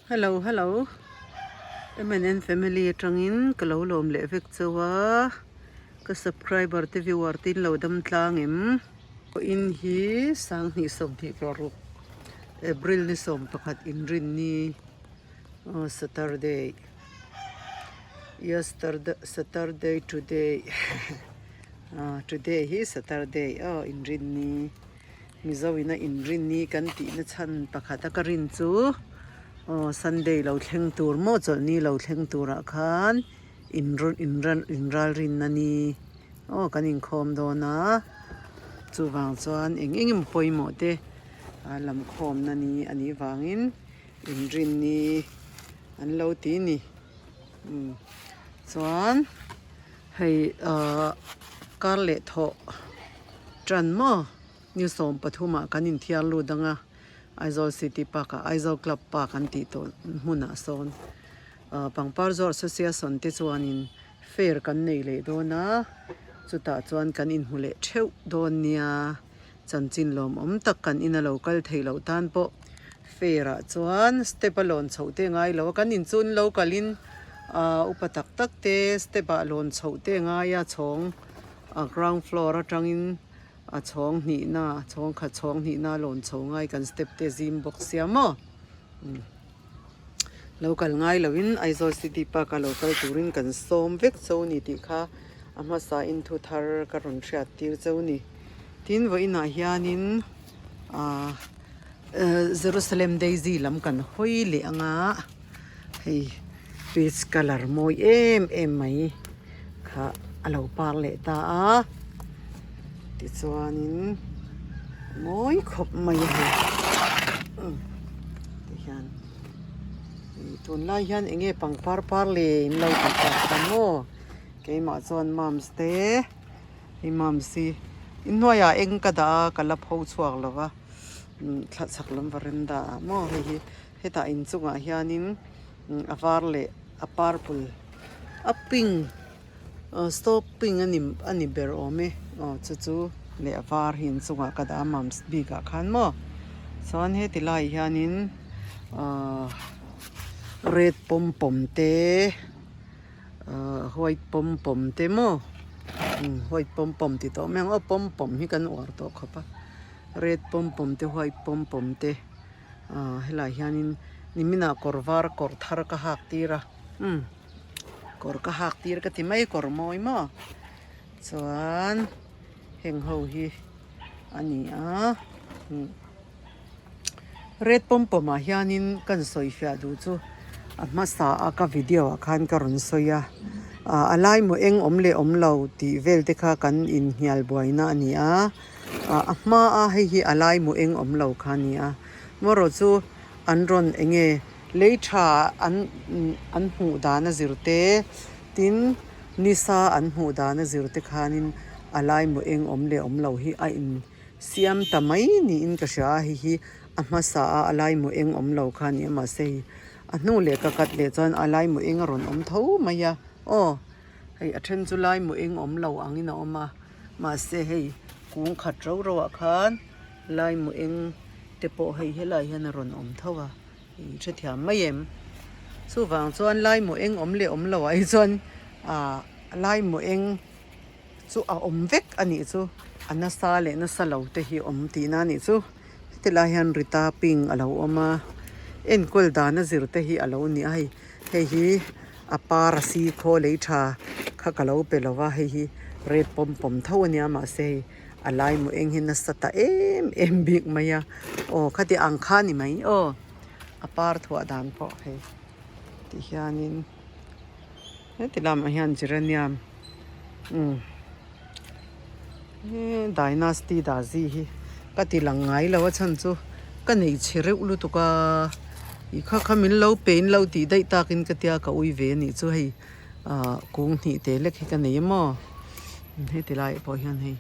Hello hello MNN family atangin ka lo lawm leh vek chauh a ka subscriber te viewer te in lo dam tlang em in hi sanghnih sawmhnih paruk April ni sawmpakhat inrinni aw Saturday yesterday Saturday today ah today hi Saturday aw inrinni. Mizo ina inrinni kan tihna chhan pakhat a ka rin chu aw Sunday lo thleng tur maw chawlhni lo thleng turah khan inral rinna ni aw kan inkhawm dawn a chuvang chuan eng eng emaw pawimawh te a lam khawmna ni a nih vangin inrinni an lo ti ni umm chuan hei ahh kar leh thawh. Ṭan maw? Ni 13 ah kan inthiar lut ang a, Aizawl City Park ah Aizawl Club Park an tih tawh hmunah sawn Pangpar Zawr Association te chuanin fair kan nei leh dawn a, chutah chuan kan inhmu leh theuh dawn nia. Chanchin lawmawm tak kan ina lo kal theih loh tan pawh fair ah chuan step a lawn chhoh te ngai lo a, kan inchun lo kalin upa tak tak te step ah lawn chhoh te ngai a chhawng. A ground floor atangin a chhawng hnihna chhawng khat chhawng hnihna lawn chho ngai kan step te zim bawk sia maw lo kal ngai loin Aizawl city park a lo kal turin kan sawm vek cho ni tih kha a hmasa in thu thar ka rawn hriat tir cho ni tin vawiinah hianin ah Jerusalem daisy lam kan hawi leh anga hei peach colour mawi em em mai. Kha a lo par leh ta a tichuanin mawi khawp mai a hei tihian tunlai hian eng nge pangpar par le in lo ti tak ta maw keimah chuan mums te hei mums hi inhnuaiah eng ka dah a ka la pho chhuak lo va thla chhak lam veranda ah maw hei hi hetah inchungah hianin a var leh a purple a pink aw stop pink a ni a ni ber awm e aw chu chu leh a var hi inchungah ka dah a mums bik ah khan maw chuan heti laiah hianin ahh red pawm pawm te ahh white pawm pawm te maw white pawm pawm ti tawh mai ang aw pawm pawm hi kan uar tawh khawp a red pawm pawm te white pawm pawm te. Aaa helaiah hianin niminah kawr var kawr thar ka hak tir a umm kawr ka hak tir ka ti mai kawr mawi maw chuan heng ho hi a ni a umm red pawm pawm ah hianin kan sawi fiah duh chu a hmasa a ka video ah khan ka rawn sawi a ah a lai maw eng awm leh awm lo tih vel te kha kan inhnial buaina a ni a. Ah a hma a hei hi a lai mu eng awm lo kha a ni a marawh chu an rawn eng nge lei tha an an hmuh dan a zir te tin nisa an hmuh dan a zir te khanin a lai mu eng awm leh awm lo hi a in siam ta mai niin ka hria a hei hi a hmasa a a lai mu eng awm lo kha a ni a mahse hei a hnu leh ka cut leh chuan a lai mu eng a rawn awm tho mai a aw hei a then chu lai mu eng awm lo angin a awm a. Mahse hei kung khat rau rau ah khan lai mu eng te pawh hei helai hian a rawn awm tho a in hrethiam mai em chuvang chuan lai mu eng awm leh awm lo ah hi chuan ah lai mu eng chu a awm vek a nih chu a nasa leh nasa lo te hi awm tihna a nih chu heti lai hian rita pink a lo awm a enkawl dan a zir te hi a lo ni a hei hei hi a par a si khaw lei tha kha ka lo pe lo va hei hi red pawm pawm tho a nia mahse hei a lai mu eng hi nasa ta em em bik mai a aw khati ang kha a ni mai aw a par thuah dan pawh hei ti hianin heti lamah hian geranium umm he dynasty dazi hi ka ti lang ngai lo a chhan chu ka nei chhe reuh lutuk a ih kha kha min lo pe in lo tih daih takin ka tia ka ui ve a nih chu hei ah kung hnih te lek hi ka nei a maw heti laiah pawh hian hei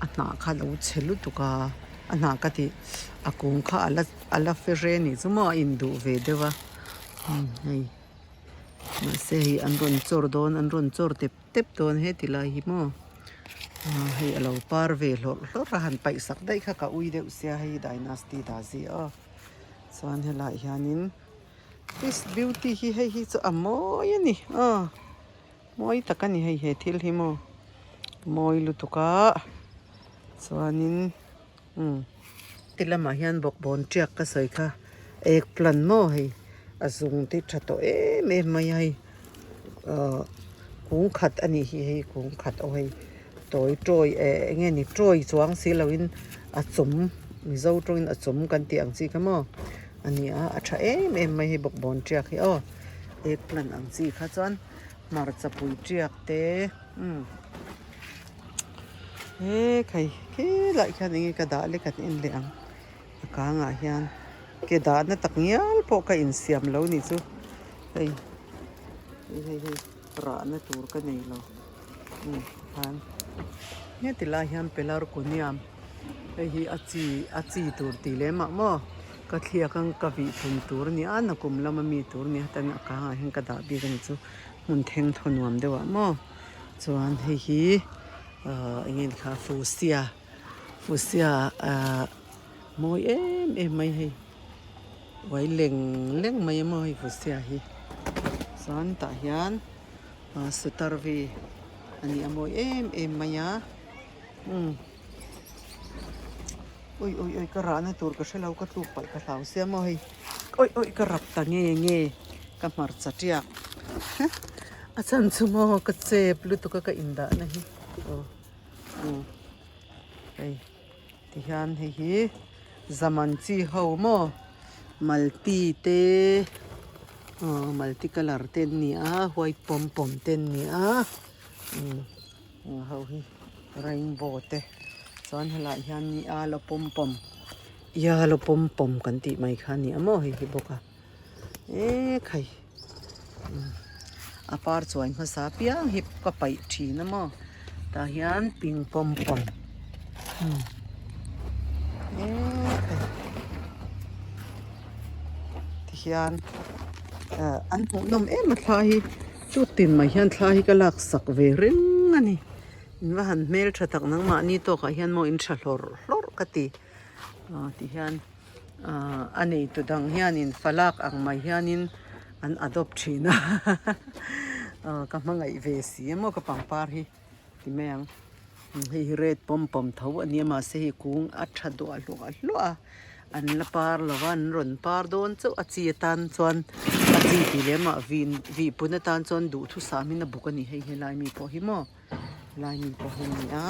a hnah kha a lo chhe lutuk a a hnah ka tih a kung kha a la a la fe hre a nih chu maw a induh ve deuh a hei mahse hei an rawn chawr dawn an rawn chawr tep tep dawn heti lai hi maw ah hei a lo par ve hlawrh hlawrh a han paih sak daih kha ka ui deuh sia hei dynasty dazi aw chuan helaiah hianin. This beauty hi hei hi chu a mawi a ni aw mawi tak a ni hei he thil hi maw mawi lutuk a chuanin umm ti lamah hian bawkbawn tiak ka sawi kha eggplant maw hei a zung te tha tawh em em mai a hei ahh kung khat a nih hi hei kung khat aw hei tawi tawi eh eng nge ni tawi chuang si lo in a chawm mizo tawngin a chawm kan tih ang chi kha maw a ni a a tha em em mai hei bawkbawn tiak hi aw eggplant ang chi kha chuan hmarcha pui tiak te umm he khai khilai khian eng nge ka dah lek an en leh ang a kangah hian ke dahna tak ngial pawh ka insiam lo nih chu hei hei hei hei rahna tur ka nei lo umm khan heti lai hian pelar kuniam hei hi a chi a chi tur tih lem ah maw ka thliak ang ka vih thun tur a ni a nakum lama mi tur a ni a heta a kangah hian ka dah bik a ni chu hmun theng thaw nuam deuh ah maw chuan hei hi ahh eng nge ni kha fusia fusia ahh mawi em em mai hei uai leng leng mai a maw hei fusia hi chuan tah hian. Sutar vi a ni a mawi em em mai a umm ui ui ui ka rahna tur ka hrelo ka tluk palh ka hlau sia maw hei awi awi ka rap ta nge nge ka hmarcha tiak a chhan chu maw ka chep lutuk a ka indahna hi aw umm hei tihian hei hi zaman chi ho maw malti te aw malti colour te an ni a white pawm pawm te an ni a umm eng ho hi rainbow te chuan helaiah hian ni a la pawm pawm yellow pawm pawm kan tih mai kha a ni a maw hei hi bawk a ekhai a par chuai hmasa piang hi ka paih thin a maw tah hian ping pawm pawm ekhai tihian ah an hmuhnawm em a thla hi chutin mai hian thla hi ka lak sak ve reng a ni in va han hmeltha tak nangmahni tawkah hian maw in tha hlawrh hlawrh ka ti ah tihian. Ahh a neitu dang hianin falak ang mai hianin an adopt thin a aw ka hmangaih ve si a maw ka pangpar hi ti mai ang hei hi red pawm pawm tho a nia mahse hei kung a tha duah hluah hluah a an la par lo va an rawn par dawn chauh a chi atan chuan a chi tih leh mah vin vih pun atan chuan duhthusam in a buk a ni hei helai mi pawh hi maw helai mi pawh hi a ni a.